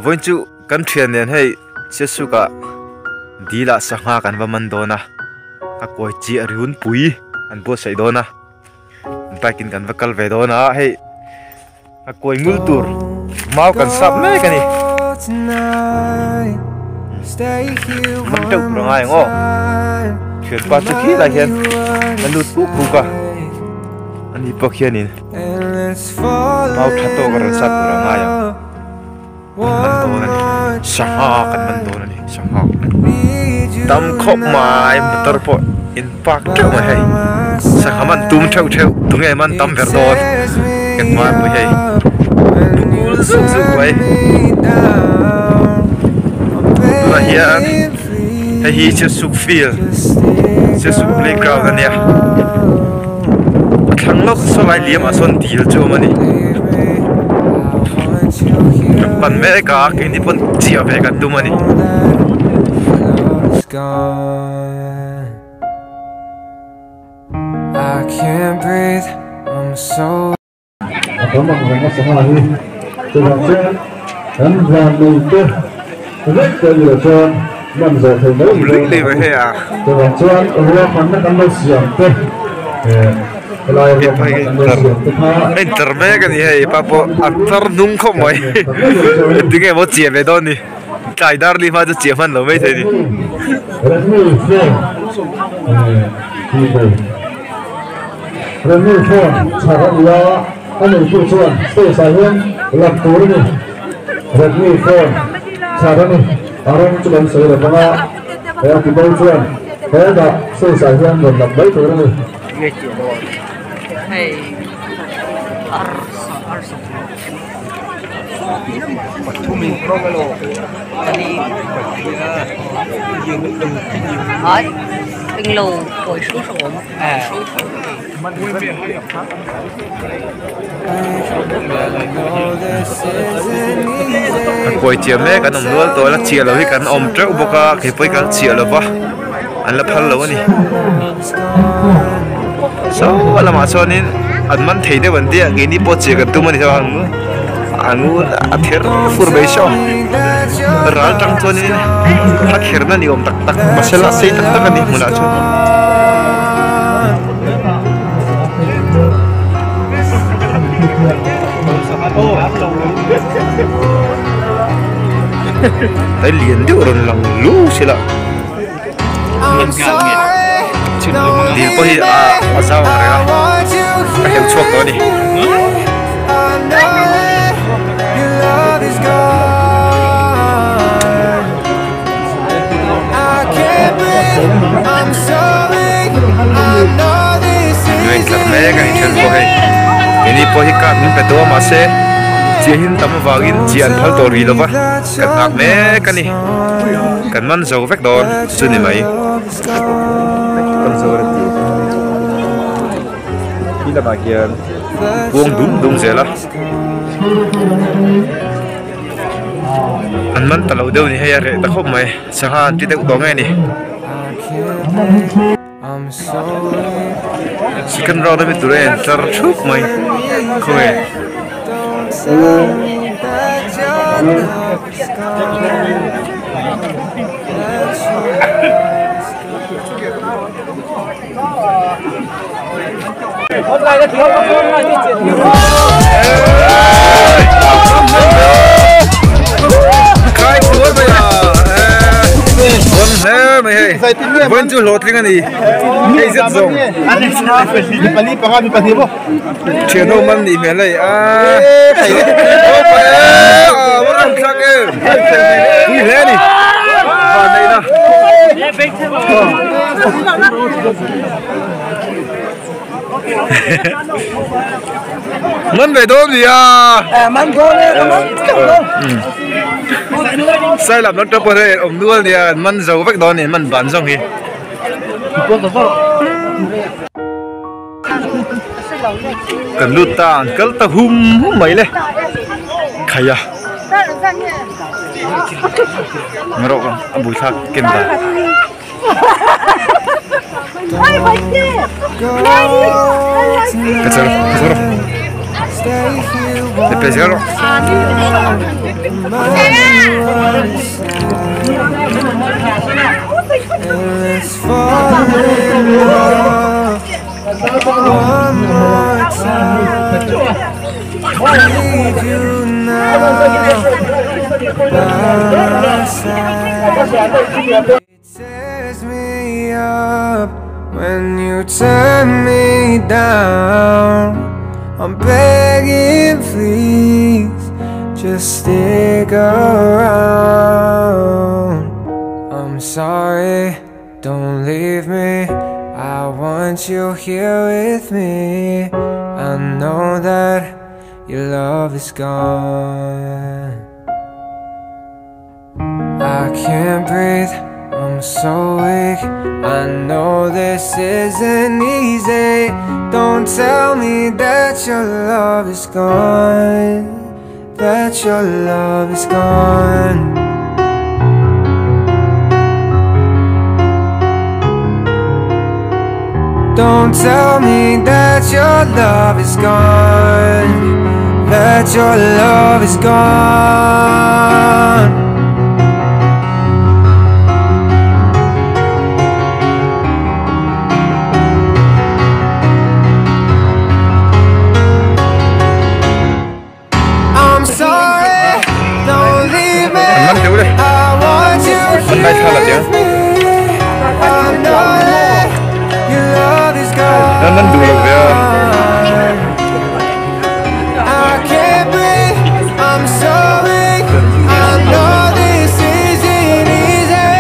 Vawiin chu kan thian nen hei Siasuk ah dil ah sangha kan va man dawn a a kawi chiah riun pui an buatsaih dawn a bike in kan va kal ve dawn a hei a kawi ngul tur mau kan sap mek a ni man teuh tur a ngai ang aw thianpa chu khi lai hian a lut kuk kuk a ani pawh khianin mau tha tawk a rawn sap tur a ngai ang man dawn a ni sangha kan man dawn a ni sangha tam khawp mai motor pawh in park teuh mai hei sangha man tum theuh theuh tunge man tam ber dawn kan hma pui hei bul zuk zuk mai tunah hian hei hi chhipchhuk field chhipchhuk playground a nia a thlang lawk saw lai liam ah sawn dil chu a awm a ni. Kan pan mek a keini pawn chiah ve kan tum a ni. A tam ang reng a sangha hi chuvang chuan kan van nei te vek te a ni lo chuan man zawh thei mai dawn a chuvang chuan ruahmanna kan lo siam te helai ruahmanna kan lo siam te kha A intlar mek a ni hei pa pawh a tlar hnung khawp mai tinge maw chiah ve dawn ni tlai dar li hma chu chiah hman lo mai thei ni. Redmi phone Redmi phone chhar a ni a, a neitu chuan stage ah hian lam tur a ni. Redmi phone chhar a ni, a rawng chu kan sawi lo vang a, he a tibo chuan hetah stage ah hian rawn lam mai tur a ni. A kawi chiah mek an awm nual tawh a la chiah loh hi kan awm teuh bawk a keipawh hi kan chiah lo va an la phal lo a ni saw lamah chuanin an man thei deuh an tia keini pawh chiah kan tum a ni a ngun a ther fur mai saw ral tang chuanin a kherna ni awm tak tak mahse la sei tak tak a ni hmunah chuan. Cái liền deuh rawn lang lu sela dil pawh hi a zau ang reng a a hleuh chhuak tawh a ni. Nuain tlar mek a inthen pawh hei keini pawh hi card min pe tawh a mahse chiah hin tam avangin chiah an phal tawh rih lova kan nghak mek a ni kan man zo vek dawn chu ni mai kan zo reng tih khi lamah khian kuang dum dum zel a. An man ta lo deuh ni hei a reh ta khawp mai sangha an ti deuh tawh nge ni. Second round ami tur a en tlar thup mai khawnge. Khai kual mai a bon hle mai hei vawiin chu hlawhtling a ni hei zet zawng thian ho man nih hmel hei a pui hle a ni vanneihna. Man ve dawn nia. Man dawn e ka man teuh lo. Sai lam doctor pawh hei awm nual nia an man zo vek dawn a ni man ban zawng hi. Kan lut ta an kal ta hum hum mai le. Khai a. Ngarawh a buaithlak ken dan. Ka char ka char. Pe zel rawh. Tears me up when you turn me down. I'm begging, please, just stick around. I'm sorry, don't leave me. I want you here with me. I know that your love is gone. I can't breathe, I'm so weak. I know this isn't easy. Don't tell me that your love is gone. That your love is gone. Don't tell me that your love is gone. That your love is gone. I'm sorry, don't leave me. I want you here with me. I know that your love is gone. I can't breathe, I'm so weak. I know this isn't easy.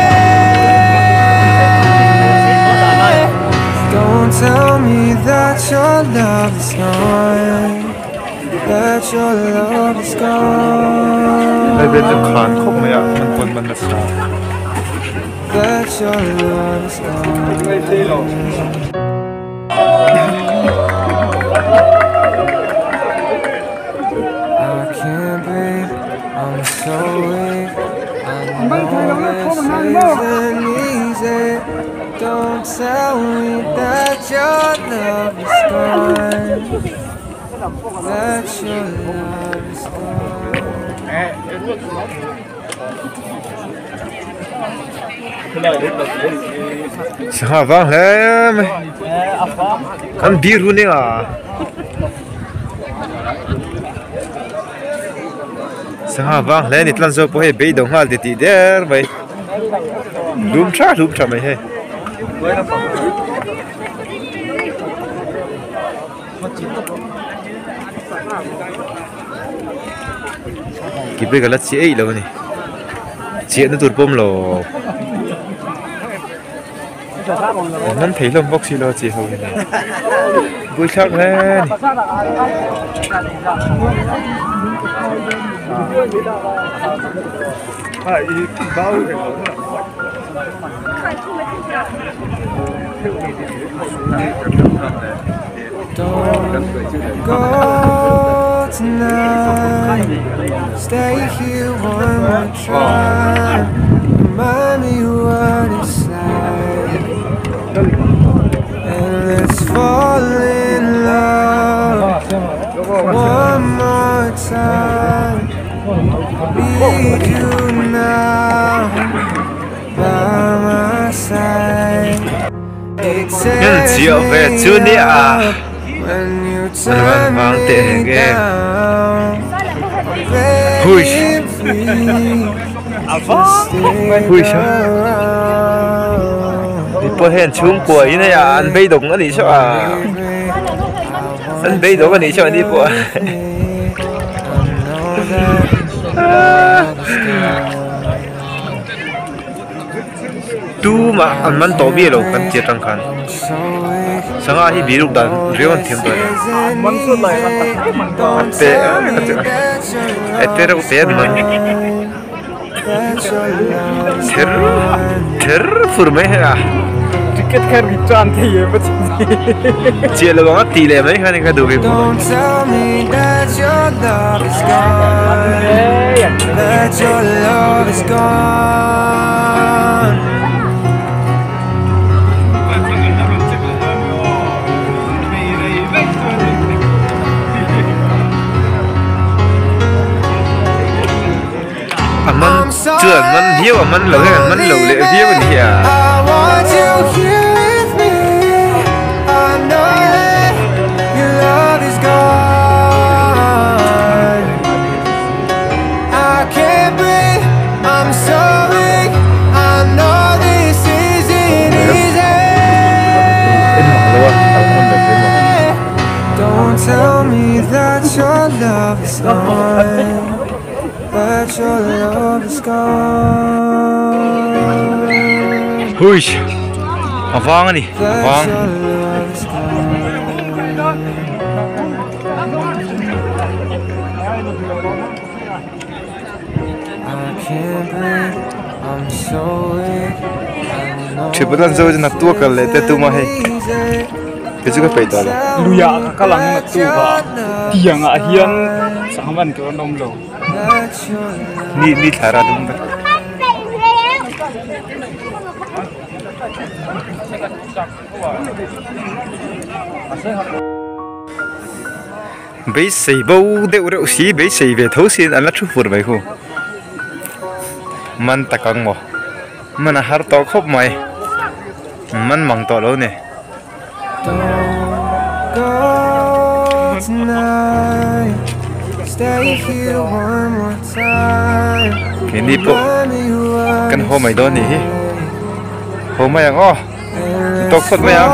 Don't tell me that your love is gone. That your love is gone. That your love is gone. I can't breathe, I'm so weak. I know this isn't easy. Don't tell me that your love is gone. That your love is gone. Sangha vang hle mai. An bir hun eng a. Sangha vang hle ni tlan zo pawh hei bei do nghal ti tih der mai. Lum tha mai hei. Ki pe galat chi ei lo ni. Chian na tur pawm lo. Nan thei hlawm bawk si lo chi ho ni. Bui thlak hle ni. Don't go tonight. Stay here one more try. Remind me what it's like. And let's fall in love one more time. Need you now by my side. It tears me up when you turn me down. Begging, please, just stick around. Po hen chung của ý này à, ăn bê đồng anh sao à, ăn bê đồng anh sao anh đi po. Tu mà ăn mặn tổ bia lâu cần chia tăng khan. Sanga hi biruk dan rewan them to. Te te ro te man. Ther ther fur mai ha. Ticket khair bi chan the ye bach. Che lo nga ti le mai khane ka du be. Don't tell me that your love is gone. That your love is gone. A man chu an man viau a man lo hian an man lo leh viau a ni hi a. Huish a vang a ni a vang. Thipatan zo chu nak tua kal leh te tuma hei kei chu ka peih tawh lo. Luia ka kal ang nak tu va tiang ah hian sangha man tur an awm lo. Ni ni thla ra dum vek. Beisei bo deuh reuh si beisei ve tho siin an la thu fur mai khu man tak ang maw man a har tawh khawp mai man mang tawh lo ni. Keini pawh kan haw mai dawn nih hi haw mai ang aw. Tawk phawt mai ang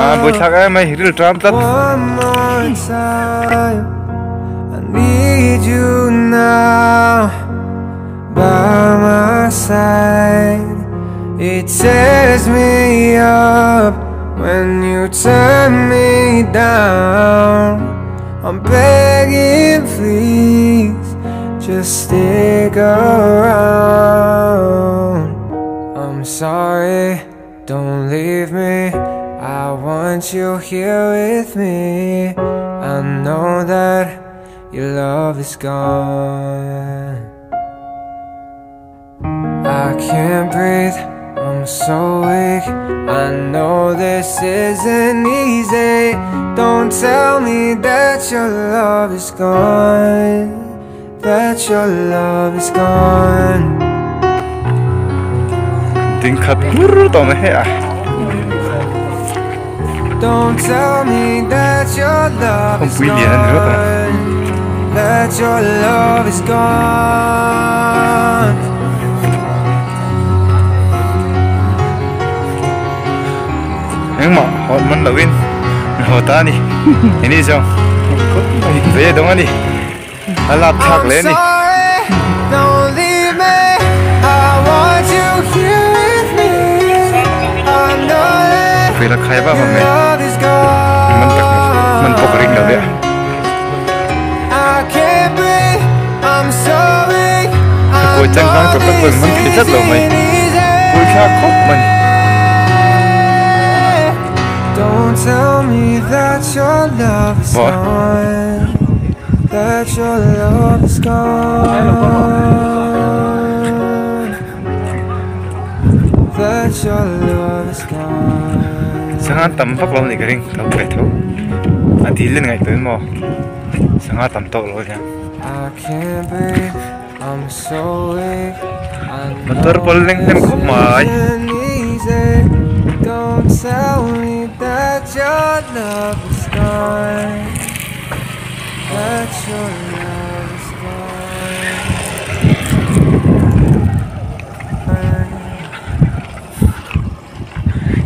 ah buaithlak em mai ril ṭam tlat. I'm sorry, don't leave me I want you here with me I know that your love is gone I can't breathe, I'm so weak I know this isn't easy Don't tell me that your love is gone That your love is gone Ding khat kur tawh mai hei a. Don't tell me that your love is Kawngpui lian a ni rawt ang. gone That your love is gone Engmah hawn man loin an haw ta a ni. Eng ni zawng ve dawng a ni. A lap thlak leh a ni. Vela khai vak ang mai man tak man pawh ka ring lo ve a. Kawi changkang tak tak pawhin man thei tlat lo mai pui thlak khawp mai. Sangha tam vak lo anih ka ring ka hmu ve tho a dil en ngaih tuin maw sangha tam tawk lo ania motor pawl leng hnem khawp mai.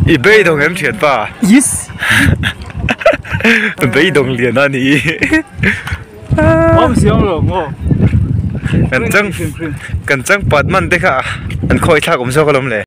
I beidawng em thian pa? Yes. Beidawng lian a ni. Awm siam lo maw? Kan chang kan changpat man te kha an khawi thlak awm zawk alawm le.